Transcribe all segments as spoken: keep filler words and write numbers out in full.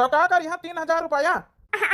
तो का करी हम तीन हजार रुपया?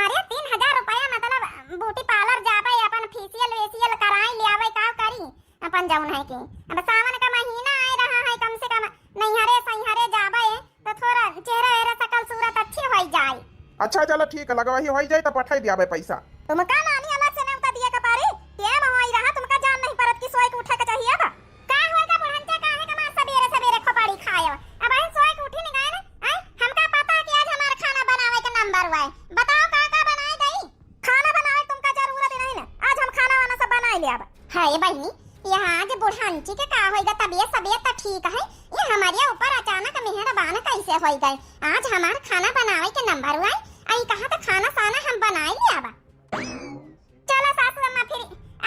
अरे तीन हजार रुपया मतलब ब्यूटी पार्लर जाबे, अपन फेशियल वेशियल कराई ले आवे, का करी अपन जौन है कि। अब सावन का महीना आए रहा है, कम से कम नैहरे सैहरे जाबे तो थोड़ा चेहरा वेहरा सकल सूरत अच्छी होई जाए। अच्छा चलो ठीक है, लगवाही होई जाए तो पठाई दियाबे पैसा। तुमका नानी अलग से नेवता दिए के परी, टेम होई रहा, तुमका जान नहीं परत कि सोए के उठे के चाहिए बा। का होएगा बुढ़ंचा, काहे का मार सबेरे सबेरे खोपड़ी खायो? अब हम सोए के उठी नहीं गए ना, आय? हमका पता है कि आज हमार खाना बनावे के नंबर हुआ है। बताओ का का बनाए दई? खाना बनावे तुमका जरूरत ही नहीं ना, आज हम खाना वाना सब बनाए ले अब। हाय बहिनी, यहाँ आज बुढ़ंची के का होएगा, तबियत सबेत तो ठीक है, ये हमारे ऊपर अचानक मेहरबान कैसे होई गए? आज हमार खाना बनावे के नंबर हुआ है, आई कहा तो खाना साना हम बनाए ले अब। चलो सासू अम्मा, फिर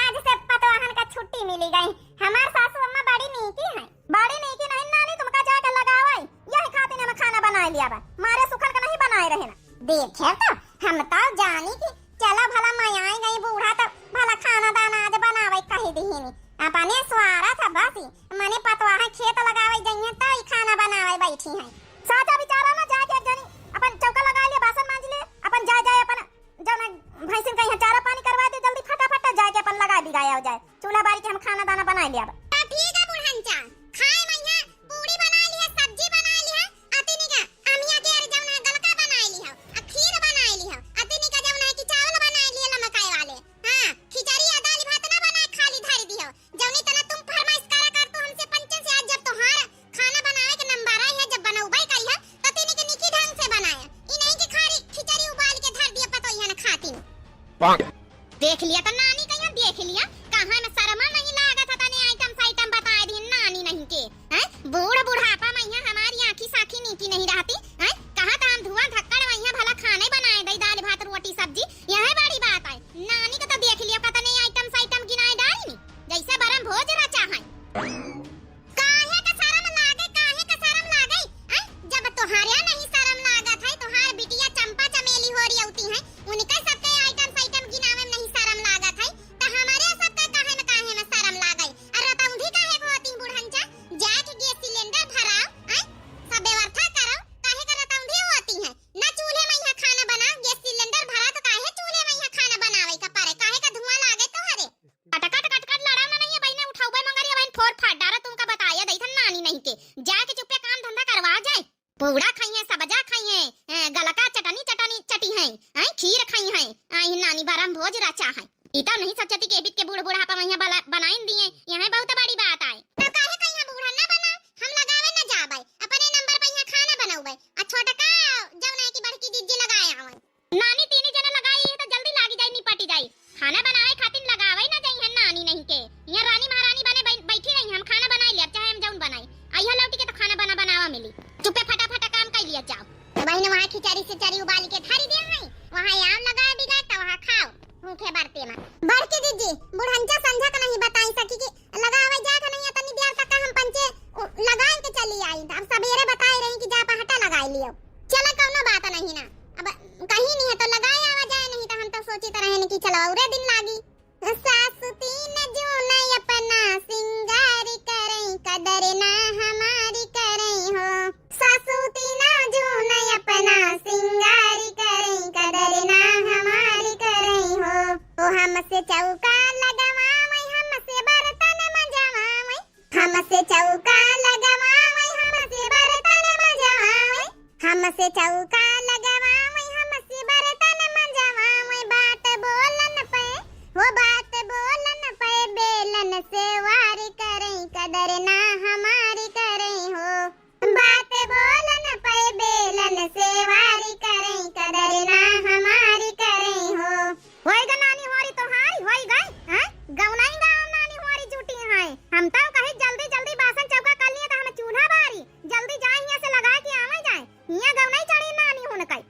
आज से पतवाहन का छुट्टी मिली गई। हमार सासू अम्मा बड़ी नीकी हैं। बड़ी नीकी नहीं नानी, तुमका जाके लगावे, यही खातिर हम खाना बनाए लिया बा। मारे सुखल के नहीं बनाए रहे ना। देखे तो, हम तो जानी कि चलो भला मैं आई गई बूढ़ा तो भला खाना दाना आज बनावे कही दीनी। अपने स्वारा था बस, मने पतवाह खेत लगावे जइहे तो ई खाना बनावे बैठी हैं। साचा बिचारा ना जाके एक जनी अपन चौका लगा ले, बासन मांज ले, अपन जाए जाए अपन जौन है, भैंसिन का यहाँ चारा पानी करवा दे, जल्दी फटाफट जाके अपन लगा बिगाया हो जाए। चूल्हा बारी के हम खाना दाना बनाए लिया बा। ता ठीक है बुढ़ंचा, खाए मइहाँ पूरी बनाए लिहा, सब्जी बनाए लिहा, अतिनी का अमिया के अरे जौन है गलका बनाए लिहा, आ खीर बनाए लिहा, अतिनी का जौन है कि चावल बनाए लिहा लमकाए वाले। हाँ, खिचड़ी आ दाल भात ना बनाए, खाली धर दिहो। जौनी तना तुम फरमाइश करा कर तू हमसे पंचन से, आज जब तोहार खाना बनावे के नंबर आए है, जब बनौबे करी है, तो तनी के निकी ढंग से बनाए। ई नहीं कि खाली खिचड़ी उबाल के धर दिया पतोहिया न खाती। देख लिया तो नानी कहिया, देख लिया, कहाँ न शर्मा नहीं लागत है, तने आइटम साइटम बताए दिन नानी नहीं के, हैं? बूढ़ बुढ़ापा में यहाँ हमारी आँखी साखी नीकी नहीं रहती, हैं? कहाँ तो हम धुआं धक्कड़ वहीं भला खाने बनाए दई, दाल भात रोटी सब्जी, यह बड़ी बात है। नानी के तो देख लिया, कतने आइटम साइटम गिनाए डाली, जैसे बरम भोज रचा है। काहे का शरम लागे, काहे का शरम लागे? आय, जब तोहारे नहीं शरम लागत है, तोहार बिटिया चंपा चमेली हो रही होती है, उनके सबके आइटम साइटम गिनावे में नहीं शरम लागत है, तो हमारे सबके काहे में, काहे में शरम लागे? और रतौंधी काहे को होती बुढ़ंचा? जाके गैस सिलेंडर भराओ, आय, सब व्यवस्था करो, काहे का रतौंधी होती है? ना चूल्हे में यहाँ खाना बनाओ, गैस सिलेंडर भरा तो काहे चूल्हे में यहाँ खाना बनावे का पड़े? काहे का धुआं लागे तोहरे? कट कट कट कट लड़ाओ ना, नहीं बहिने उठाओ बे मंगरिया बहिन फोर फाट डारा, तुमका बताया दई थन नानी नहीं के, जाके चुप्पे काम धंधा करवा जाए। पूड़ा खाई है, सब्जा खाई है, ए, गलका चटनी चटनी चटी है, आई खीर खाई है, आई नानी बरम भोज रचा है। ई तो नहीं सोचती कि एबित के बूढ़ बुढ़ापा में यहाँ बला-, बनाइन दिए, यहाँ बहुत बड़ी बात आए। तो काहे का यहाँ बूढ़ा ना बना, हम लगावे ना जाबे, अपने नंबर पे यहाँ खाना बनौबे, आ छोटका जौन है कि बड़की जिज्जी लगाए आवन। नानी तीनी जने लगाई है तो जल्दी लागी जाई, निपटी जाई। खाना बनावे खातिर लगावे ना जाई है नानी नहीं के। यहाँ रानी महारानी बने बै-, बैठी रही, हम खाना बनाई ले, अब चाहे हम जौन बनाई। आइया लौटी के तो खाना बना बनावा मिली। चुप्पे फटाफटा काम कर लिया जाओ। तो बहिन वहाँ खिचड़ी सिचड़ी उबाल के धरी दे है, वहाँ आम लगा बिगाड़ तो वहाँ खाओ। भूखे बरते में। बड़की दीदी, बुढ़ंचा संझा का नहीं बताई सकी कि लगावे जात नहीं है, तनी देर तक हम पंचे उ-, लगाए के चली आई। अब सबेरे बताए रही कि जा पहटा लगाए लियो। चला कौनो बात नहीं ना, अब कहीं नहीं है तो लगाए आवा जाए, नहीं तो हम तो सोची तो रहे कि चलो औरे दिन लागी। सासु तीन जून अपना सिंगार करई, कदर ना हमारी करई हो। सासु तीन जून अपना सिंगार करई, कदर ना हमारी करई हो। ओ हमसे चौका लगवावई, हमसे बर्तन मजवावई, हमसे चौका लगवावई, हमसे बर्तन मजवावई। हमसे चौका लगवावई, हमसे बर्तन मजवावई, बात बोलन पे, हो बात बोलन पे बेलन से वार करई, कदर ना हमारी करई हो। बात बोलन पे बेलन से वार करई, कदर ना हमारी करई हो। होई गा नानी होरी तोहारी, होई गई, हैं? गौनाई गाँव नानी होरी जुटी हैं। हम तो कही जल्दी जल्दी बासन चौका कर लिए तो हम चूल्हा बारी, जल्दी जाए हियाँ से लगा के आवे जाए। हियाँ गौनाई चढ़ी नानी हुनकई।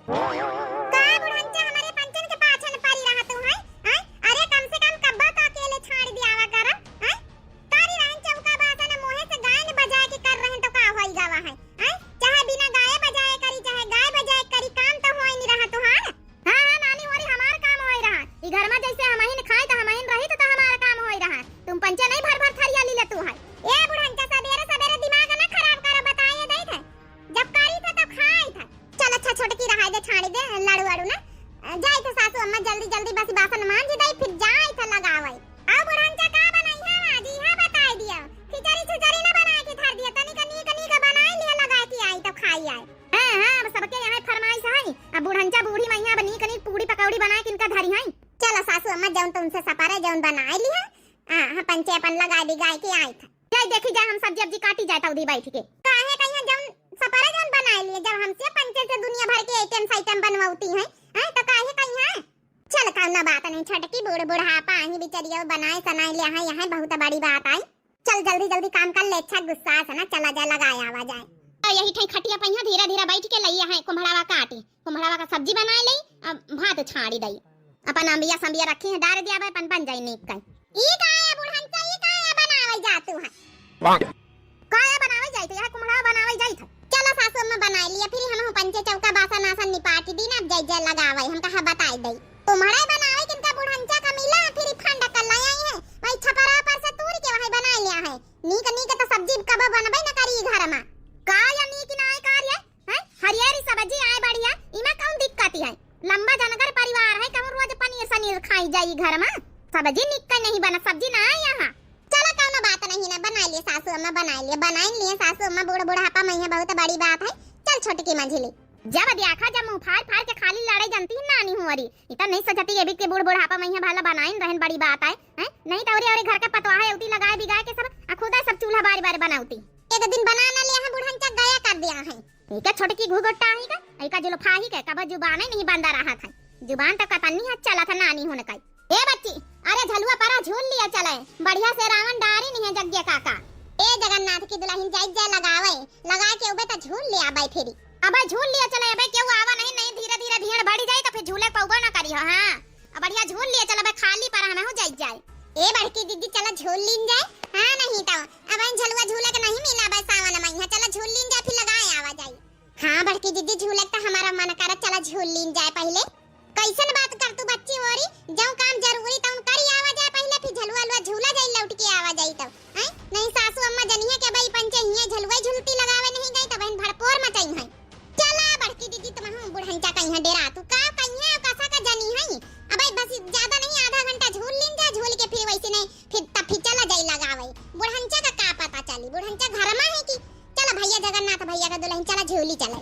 का बुढ़ंचा हमरे पंचन के पाछन परी रहा तू हैं? हैं? अरे कम से कम कब्बा तो अकेले छाड़ दियावा करा, हैं? करी रहन चौका बासन मोहे से गायन बजाए के कर रहन तो का होई गवा है? हैं? चाहे बिना गाए बजाए करी, चाहे गाए बजाए करी, काम तो होई नहीं रहा तोहार। हाँ, हाँ, नानी होरी हमार काम होई रहा। ई घर में जैसे हमहिन खाई तो हमहिन रही तो, तो हमार काम होई रहा। तुम पंचे नहीं भर भर थरिया ली ले तू है। ए बुढ़ंचा सबेरे सबेरे दिमाग ना खराब करो, बताए दई थे। जब करी था तब खाई था। चल अच्छा छोटकी रहा, पंचे अपन लगाए बिगाए के आइत है। जाई देखी जाए, हम सब्जी अब्जी काटी जाए तौधी बैठ के। काहे कहिया जौन सपरा जौन बनाए लिए, जब हमसे पंचे से दुनिया भर के आइटम साइटम बनवती हैं, हैं तो काहे कहिया? चल कौनो बात नहीं छोटकी, बूढ़ बुढ़ापा आही बिचरिया बनाए सनाए ले हैं, यह बहुत बड़ी बात आई। चल जल्दी जल्दी काम कर ले, अच्छा गुस्सा से ना चला जाए, लगाए आवा जाए। तो यही ठई खटिया पहिया धीरे धीरे बैठ के लइया है कुम्हड़ावा काटी, कुम्हड़ावा का सब्जी बनाए ले, अब भात छाड़ी दई। अपन अम्बिया सम्बिया रखी है, डार दिया भाई, अपन बन जाई नीक कई। ई का है बुढ़नचा, ई का है बनावे जातू है? का है बनावे जाइत है? यह कुम्हड़ावा बनावे जाइत है। चलो सासू अम्मा बनाए लिया, फिर हम पंचे चौका बासन आसन निपाटी दी ना, अब जाई जाए लगावे, हम कहा बताए दई। कुम्हड़ा बनावे किनका बुढ़नचा का मिला, फिर ई फंड कर ले आई है, वही छपरा पर से तूर के वही बनाए लिया है। नीक नीक तो सब्जी कब बनबे न करी घर में। का या नीक ना आए कार्य? हैं? हरियरी सब्जी आए बढ़िया, इमा कौन दिक्कत है? लंबा जनगर परिवार है, कहूँ रोज पनीर सनीर खाई जाई घर में। सब्जी नीक का नहीं बना, सब्जी ना आए यहाँ। चलो कौनो बात नहीं ना, बनाए लिए सासू अम्मा, बनाए लिए, बनाए लिए सासू अम्मा, बूढ़ बुढ़ापा में है बहुत बड़ी बात है। चल छोटकी मंझली। जब देखा जब मुँह फाड़ फाड़ के खाली लड़ाई जानती है नानी हुआरी। इतना नहीं सोचती ये भी कि बूढ़ बुढ़ापा में यहाँ भला बनाइन रहन बड़ी बात है, हैं? नहीं तो औरे औरे घर के पतवाहे उती लगाए बिगाए के सब आ खुदा सब चूल्हा बारी बारी बनाउती। एक दिन बना ना लिया है बुढ़नचा गया कर दिया है। इका छोटकी घुघुट्टा ही का, इका जुल्फा ही का, कब जुबान ही नहीं बंदा रहा था। जुबान तो कतनी है चला था नानी होने का। ए बच्ची, अरे झलुआ परा झूल लिया चले, बढ़िया से रावण डारी नहीं है जग्गे काका। ए जगन्नाथ की दुल्हन जाई जाए लगावे, लगा के उबे तो झूल लिया बाई फिरी। अबे झूल लिया चले, अबे केहू आवा नहीं, नहीं धीरे धीरे भीड़ बढ़ी जाई तो फिर झूले पौबो ना करी हो। हाँ, अब बढ़िया झूल लिया चले, अबे खाली पर हम हो जाई जाए। ए बड़की दीदी चलो झूल लीन जाए। हाँ नहीं तो अब इन झलुआ झूले के नहीं मिला बे सावन में, यहाँ चलो झूल लीन जाए फिर लगाए आवा जाई। हाँ बड़की दीदी झूले तो हमारा मन करत, चलो झूल लीन जाए पहले। कैसन बात कर तू बच्ची होरी, जौन काम जरूरी तौन करी आवा जाए पहले, फिर झलुआ लुआ झूला जाई लौट के आवा जाई तब। हैं? नहीं सासू अम्मा जनिहे के भाई पंचे हिये झलुआ झुलती लगावे नहीं गई तब बहन भड़पोर मचाई हैं। चला बड़की दीदी तुम हम बुढ़नचा कहीं डेरा तू का कहीं है कसा का जनी है। अब बस ज्यादा नहीं आधा घंटा झूल लीन जा, झूल के फिर वैसे नहीं फिर तब फिर चला जाई लगावे। बुढ़नचा का का पता चली, बुढ़नचा घर में है कि चला भैया जगन्नाथ भैया का दुल्हन चला झूली चले।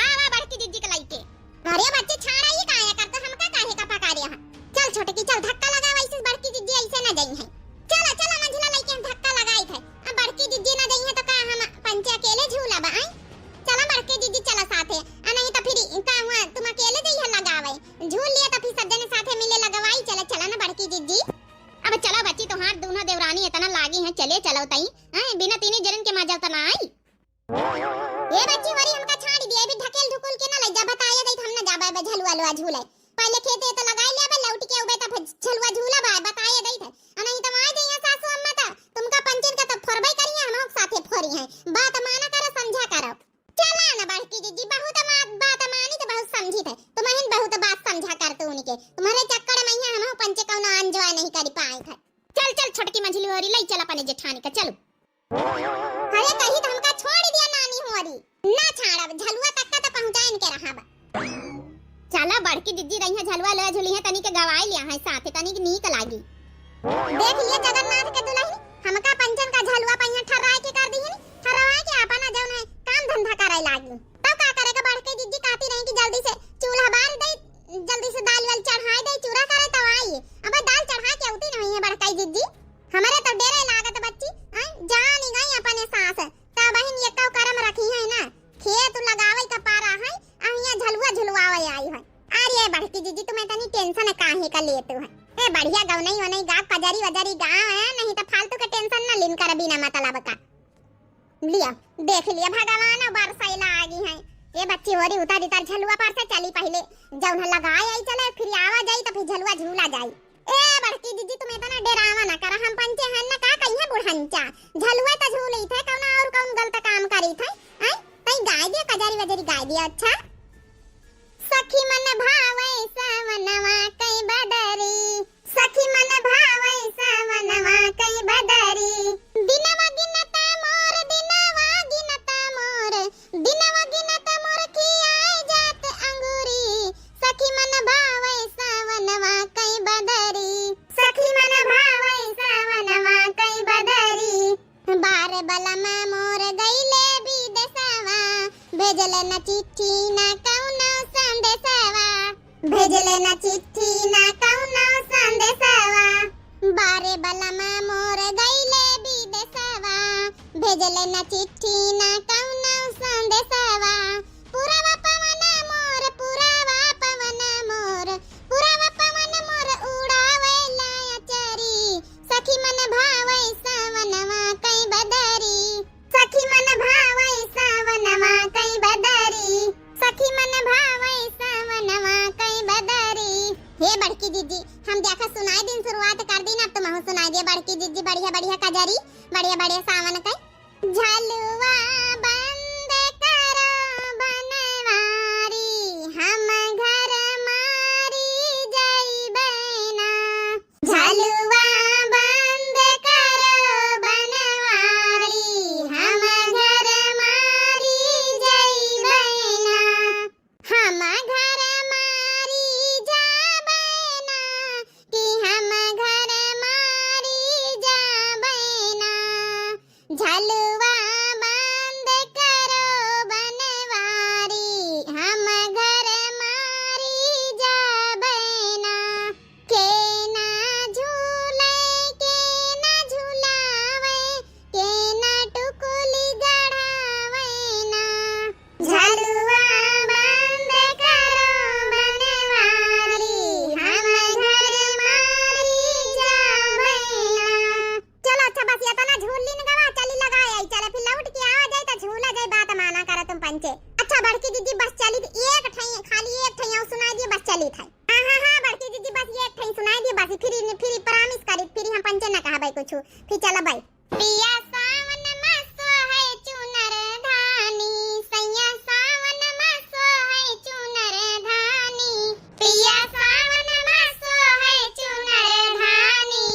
आवा बड़की दीदी के लइके। अरे बच्ची, छाड़ा, ई काहे करत, हमका काहे का पका रिया है? चल छोटकी, चल, धक्का लगा, वैसे बड़की जिज्जी ऐसे ना जाई है। चला, चला, मंझला लइके हम धक्का लगाई थे। अब बड़की जिज्जी ना जाई है तो का हम पंचे अकेले झूला बा, आई? चला बड़की जिज्जी, चला साथे। आ नहीं तो फिर का हुआ, तुम अकेले जाई है लगावे? झूल लिया तो फिर सब जने साथे मिले लगवाई, चला, चला ना बड़की जिज्जी। अब चला बच्ची, तोहार दूनो देवरानी इतना लागी है, चले चलो तई। हैं, बिना तीनी जरन के मजा तो ना आई। ए बच्ची, वरी हमका छाड़ी दिया, अभी ढकेल ढुकुल के ना ले जा, बताए दई हम ना जाबे बे झलुआ लुआ झूले। पहले खेते तो लगाई ले बे, लौट के उबे तो फिर झलुआ झूला बा, बताए दई थे। आ नहीं तो आ जाइए सासू अम्मा तो तुमका पंचन का तो फोरबे करी है, हम साथे फोरी हैं। बात माना करो, समझा करो। चला ना बड़की जिज्जी, बहुत बात, बात मानी तो बहुत समझी थे। तुम हिन बहुत बात समझा कर तू उनके। तुम्हारे चक्कर में ही हम पंचे कौनो enjoy नहीं कर पाए थे। चल, चल छोटकी मंझली होरी, ले चल अपने जेठानी का, चल। अरे कही तो हमका छोड़ दिया नानी होरी। ना छाड़ब, झलुआ तक का तो पहुँचाइन के रहब। चला बड़की जिज्जी रही है, झलुआ ले झुली है, तनी के गवाई लिया है साथे, तनी के नीक लागी। देख लिया जगन्नाथ के दुल्हन, हमका पंचन का झलुआ पहिया ठर्राए के कर दीहिन, ठर्राए के आपन जौन है काम धंधा करे लागी। तब का करे के बड़की जिज्जी कहती रही कि जल्दी से चूल्हा बार दे, जल्दी से दाल वाल चढ़ाए दे, चूरा करे तब आई। अब दाल चढ़ा के उती नहीं है बड़काई जिज्जी। हमरे तो डेरे लागत बच्ची, हैं? जानी गई अपने सास। तब बहिन ये कौ करम रखी है ना, खेत लगावे का पारा है, आ हियां झलुआ झुलवावे आई है। अरे बड़की जिज्जी, तुम्हें तनी tension काहे का लेतू है? ए बढ़िया गौनई वनई गा, कजरी वजरी गा, हैं? नहीं तो फालतू के tension ना लिन कर बिना मतलब का। लिया, देख लिया, भगवान बरसैला आ गई है। ए बच्ची होरी उतार इतार झलुआ पर से चली पहले, जौन लगाए आई चले, फिर आवा जाई तो फिर झलुआ झूला जाई। ए बड़की जिज्जी, तुम इतना डेरावा ना करा, हम पंचे हन ना, का कहिए बुढ़ंचा, झलुआ तो झूली थे, कौन और कौन गलत काम करी थे, हैं? तई गाय दिया, कजरी वजरी गाय दिया, अच्छा। सखी मन भावे सावनवा कई बदरी, सखी मन भावे सावनवा कई बदरी। दिनवा गिनता मोर, दिनवा गिनता मोर, दिनवा गिनता मोर खियाए जात अंगूरी। सखी मन भावे सावनवा कई बदरी, सखी मन भावे सावनवा कई बदरी। बार बलमा मोर गईले विदेशवा, भेजले न चिट्ठी न कौनो संदेशवा, भेजले न चिट्ठी न कौनो संदेशवा। बारे बलमा मोर भेजले ना चिट्ठी ना कौनो संदेशवा, पुरवा पवन मोर, पुरवा पवन मोर, पुरवा पवन मोर उड़ावेला अचरी, सखी मन भावै सावनवा कई बदरी, सखी मन भावै सावनवा कई बदरी, सखी मन भावै सावनवा कई बदरी। हे बड़की जिज्जी, हम देखा सुनाई दिन शुरुआत कर दिन, अब तुमहू सुनाई दिया बड़की जिज्जी, बढ़िया बढ़िया कजरी, बढ़िया बढ़िया सावन कई। झलुआ बंद करो बनवारी, हम घर मारी जइबै ना। झलुआ बंद करो बनवारी, हम घर मारी जइबै ना। हम घर मारी जाबै ना, कि हम घर मारी जाबै ना। झलुआ बंद करो बनवारी, हम घर मारी जाबै ना। के ना झूलै, के ना झुलावै, के ना टुकुली गढ़ावै ना। झलुआ बंद करो बनवारी, हम घर मारी जाबै ना। चलो अच्छा, बस एतना झूल लीन गवा, चली लगाए आई, चले फिर लौट के आवा जाए तो झूला जाए, बात माना करो तुम पंचे। अच्छा बड़की जिज्जी बस चली, एक ठई, खाली एक ठई और सुनाई दिए, बस चली था। हाँ हाँ हाँ बड़की जिज्जी बस एक ठई सुनाई दिए, बस फिर, फिर promise करी, फिर हम पंचे न कहबै कुछ, फिर चलबै। पिया सावन मा सोहै चुनर धानी, सैया सावन मा सोहै चुनर धानी, पिया सावन मा सोहै चुनर धानी,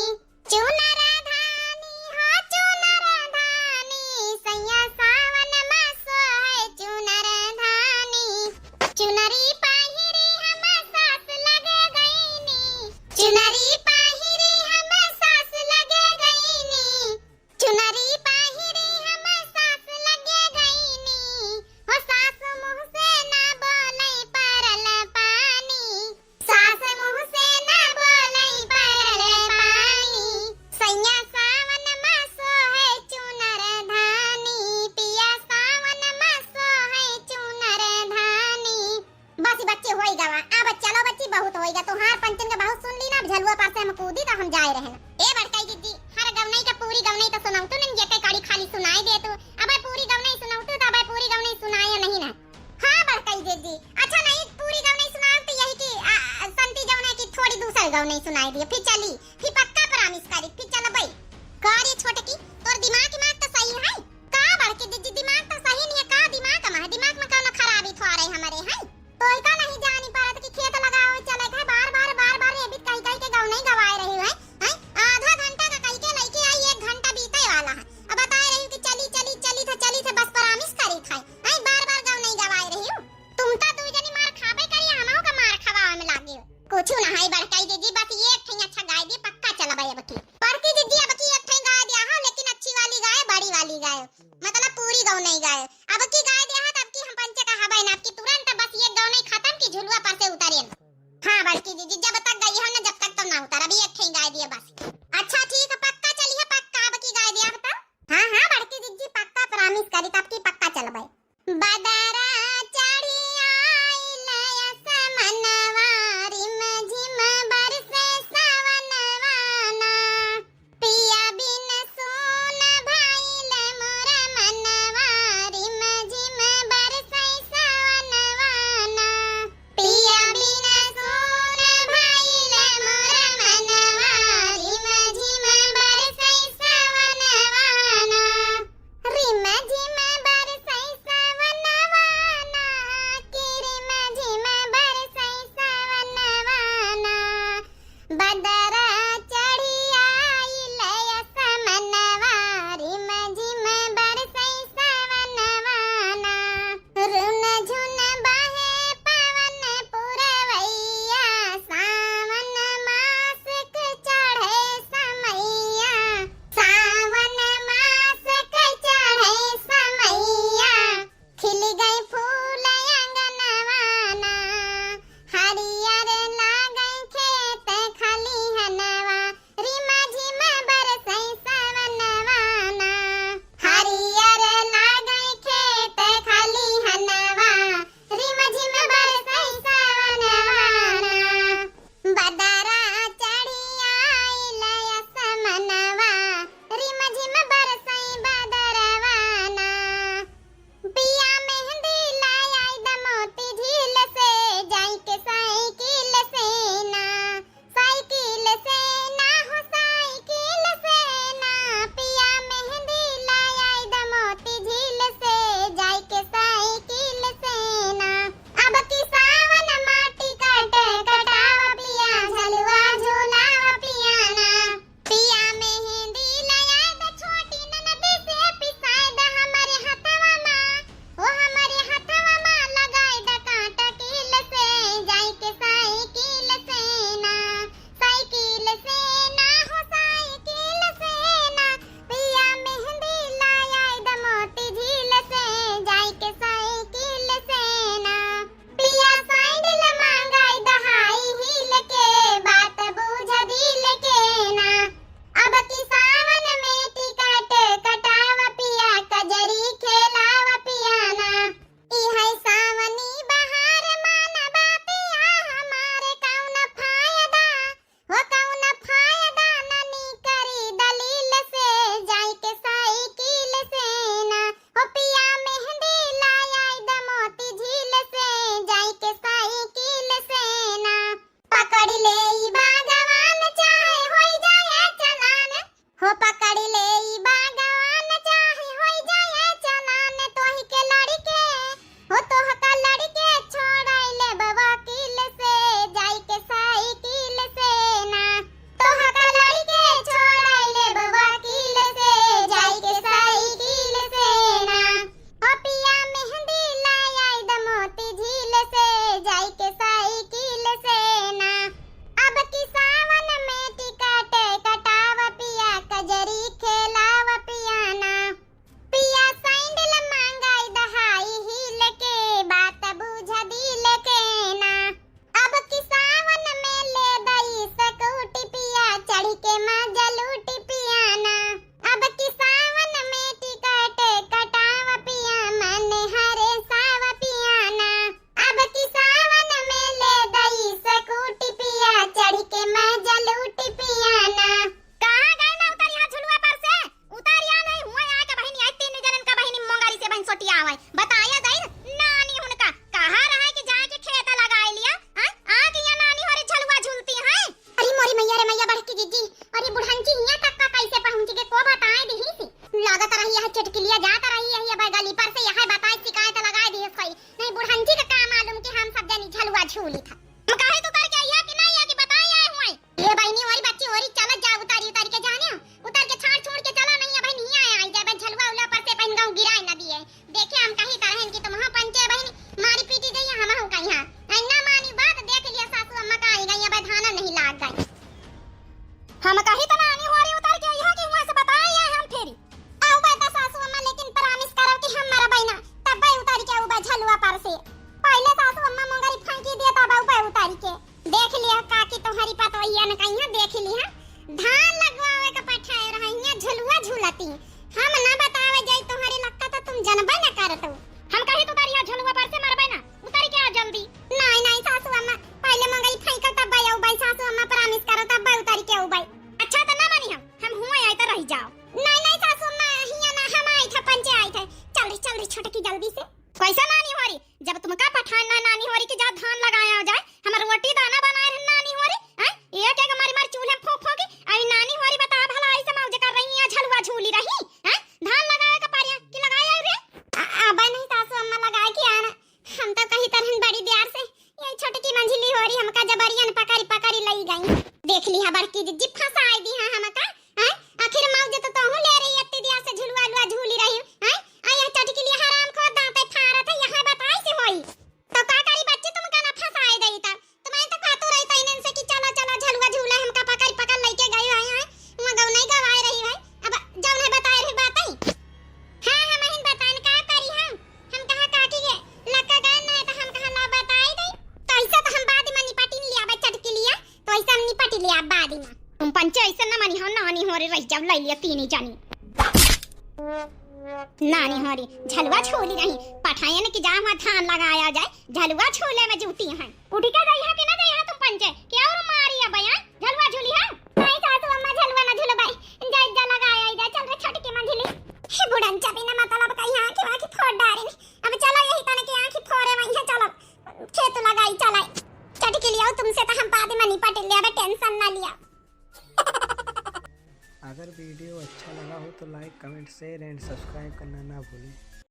चुनर धानी हो चुनर धानी, सैया सावन मा सोहै चुनर धानी। चुनरी पहिरी हम सास लगे गईनी, चुनरी पहिरी हम सास लगे गईनी, चुनरी पहिरी हम सास लगे गईनी। हो सास मुँह से ना बोलै परल पानी, सास मुँह से ना बोलै परल पानी। सैया सावन मा सोहै चुनर धानी, पिया सावन मा सोहै चुनर धानी। बस बच्ची होई गवा, अब चलो बच्ची बहुत होई गा, तोहार पंचन के बहुत सुन ली ना, अब झलुआ पर से हम कूदी तो हम जाए रहन। ए बड़काई जिज्जी, हर गवनई के पूरी गवनई तो सुनौतू नहीं, ये कई कड़ी खाली सुनाई दे तू। अबै पूरी गवनई सुनौतू तो अबै पूरी गवनई सुनाए नहीं ना। हाँ बड़काई जिज्जी, अच्छा नहीं पूरी गवनई सुनाओ तो यही कि आ, संती जवना की थोड़ी दूसर गवनई सुनाई दिए, फिर चली, फिर पक्का promise करी, फिर चलबै। का रे छोटकी, तोर दिमाग दिमाग तो सही है? का बड़की जिज्जी, दिमाग तो सही नहीं है, का दिमाग मा है? दिमाग मा कौनो खराबी थोड़े हमरे है? तोय का नहीं जानी परत कि खेत लगावे चले के है, बार बार बार बार ये भी कही कही के गवनई गवाए रही है, हैं? आधा घंटा का कही के लइके आई, एक घंटा बीते वाला है, अब बताए रही कि चली चली चली थे चली थे, बस promise करी थे, हैं? बार बार गवनई गवाए रही हूँ। तुम तो दुई जनी मार खाबे करी, हमहू का मार खवावे में लागी हो। कुछ ना है बड़काई जिज्जी, बस ये एक ठई अच्छा गाय दी, पक्का चलबै अब की। बड़की जिज्जी अब की एक ठई गाय दिया हो, लेकिन अच्छी वाली गाय, बड़ी वाली गाय, मतलब पूरी गवनई गाय। अब की गाय दिया हो, तब की हम पंचे कहबै ना, अब की तुरंत बस ये गवनई खत्म की झुलुआ पर से उतरेन। हाँ बड़की जिज्जी, जब तक गई हो ना, जब तक तो ना उतर, अभी एक ठई गाय दिया बस। अच्छा ठीक है, पक्का चली है, पक्का अब की गाय दिया हो तो। हाँ हाँ बड़की जिज्जी, पक्का promise करी, तब की पक्का चलबै। बदरा चढ़ी आइल असमनवा, रिम झिम बरसे सावनवा ना। पिया बिन सून भइल मोर मनवा, रिम झिम बरसे सावनवा ना। पिया बिन सून भइल मोर मनवा, ले ई बागवान चाहे होई जाए चालान तोही के लड़के, हो तोहका लड़के छोड़ाई लेब वकील से, जाई के साइकिल से ना। तोहका लड़के छोड़ाई लेब वकील से, जाई के साइकिल से ना। हो पिया मेहंदी लाई आई द मोती झील से, जाई के साइकिल से ना। अब की सावन में टिकट कटाव पिया, कजरी खेलाव पिया ना। पिया सैंडल मांगाई द हाई हील के, बात बूझ दिल के ना। अब की सावन में ले दई स्कूटी पिया, चढ़ के मजा लूटी पिया ना। अब की सावन में टिकट कटाव पिया, मन हरे साव पिया ना। अब की सावन में ले दई स्कूटी पिया, चढ़ के मजा लूटी पिया ना। कहाँ गई ना उतर यहाँ झुलुआ पर से? उतारिया नहीं हुआ यहाँ के बहिनी, आई तीन जनन का बहिनी मोंगारी से बहिन सोटिया आवे। बताया जाई नानी हुनका, कहा रहा कि जाके खेत लगाए लिया, हाँ? आ गया नानी होरी झलुआ झूलती हैं। अरे मोरी मैया रे मैया, बड़की जिज्जी, अरे बुढ़ंची हियाँ तक का कैसे पहुँची के को बताए दिही सी? लागत रही यह चुटकिलिया जात रही यही अब गली पर से यह बताए शिकायत लगाए दिही सही। नहीं बुढ़ंची का का मालूम कि हम सब जनी झलुआ झूली था। हम कहे तो करके आइया कि नहीं आइया कि बताए आए हुए। ए बहिनी, ओरी बच्ची, ओरी चलत जा, उतारी, उतारी के जाने, उतार के छाड़ छुड़ के चला, नहीं बहिनी, हियाँ आई जाए, बस झलुआ उला पर से बहिन गाँव गिराए न दिए। देखे हम कही तरहन कि तुम हाँ पंचे बहिनी, मारी पीटी गई, हम हूँ कहीं हाँ। ऐ ना मानी बात, देख लिया सासू अम्मा का आई गई, अब धाना नहीं लाग गई। हम कही तो नानी होरी उतार के आई है कि वहाँ से बताए आए हम फेरी। आउ बता सासू अम्मा, लेकिन promise करब कि हम मरबै ना, तब्बै उतारी के उबै झलुआ पर से। पहिले सासू अम्मा मोंगरी फांकी दिए, तब उबै उतारी के। देख लिया काकी, तोहरी पतोहिया न कहिया, देख लिया। धान लगवावे के पठाए रहिया, झलुआ झूलती। हम ना बतावे जाई तोहरी लक्का, तो तुम जनबै न करतू। हम कही तो उतारिया झलुआ पर से, मरबै ना, उतारी के आ जल्दी। नहीं, नहीं सासू अम्मा, पहिले मोंगरी फांकल तब्बै उबै, सासू अम्मा promise करो तब्बै उतारी के उबै। अच्छा तो ना मानी हम, हम हुआ आए तो रह जाओ। नहीं, नहीं सासू अम्मा, हियाँ ना, हम आए थे, पंचे आए थे। चल रे, चल रे छोटकी जल्दी से। कैसे नानी होरी? जब तुमका पठान ना नानी होरी कि जा धान लगाया जाए, हम रोटी दाना बनाए रहन नानी होरी, हैं? एक एक मारी मारी चूल्हे फूंक फूंकी, आई नानी होरी बता भला ऐसे मौज कर रही है, झलुआ झूली रही, हैं? धान लगाए का पारिया कि लगाए आई रे? आ, आबा नहीं सासू अम्मा लगाए कि आना। हम तो कही तरहन बड़ी देर से, ये छोटकी मंझली होरी हमका जबरियन पकड़ी पकड़ी लई गई। देख लिहा बड़की जिज्जी फंसाई दिहा हमका, हैं? आखिर मौज तो तोहू ले रही, इतनी देर से झुलुआ लुआ झूली रही, हैं? आ यह चटकिलिया हराम खोर दांते फारत है, यहाँ बताई से होई। तो का करी बच्ची, तुमका ना फंसाए देई तब। तुम्हें तो कहतू रही तैनन से कि चला, चला, झलुआ झूला, हमका पकड़, पकड़ लइके गई है, हैं? वहाँ गौ नहीं गवाए रही है। अब जौन है बताए रही बात है। हाँ, हम अहिन बताएन का करी हम? हम कहा काकी के लक्का गए ना है तो हम कहा ला बताई दे। तो ऐसा तो हम बाद में निपटिन लिया बे चटकिलिया। तो ऐसे हम निपट लिया बाद में। तुम पंचे ऐसे न मानी हो, नानी होरी रह जाओ, लई लिया तीनी जानी। नानी होरी झलुआ झूली रही, पठायन की जा वहाँ धान लगाया जाए, झलुआ झूले में जूती हैं। उठी का गई है कि ना गई है तुम पंचे? क्या और मारी है बयान? झलुआ झूली है? नहीं सासू अम्मा, झलुआ ना झूलबाई, जाए जा लगाया जाए, चल रे छोटकी मंझली। हे बुढ़न चबी ना मतलब कहीं आँखी वाँखी फोड़ डारी। अब चलो यही तने की आँखी फोड़े वहीं है, चलो। खेत लगाई चलाई। चटकिलिया, तुमसे तो हम बाद में निपट लिया, अब tension ना लिया। अगर video अच्छा लगा हो तो like, comment, share and subscribe करना ना भूलें।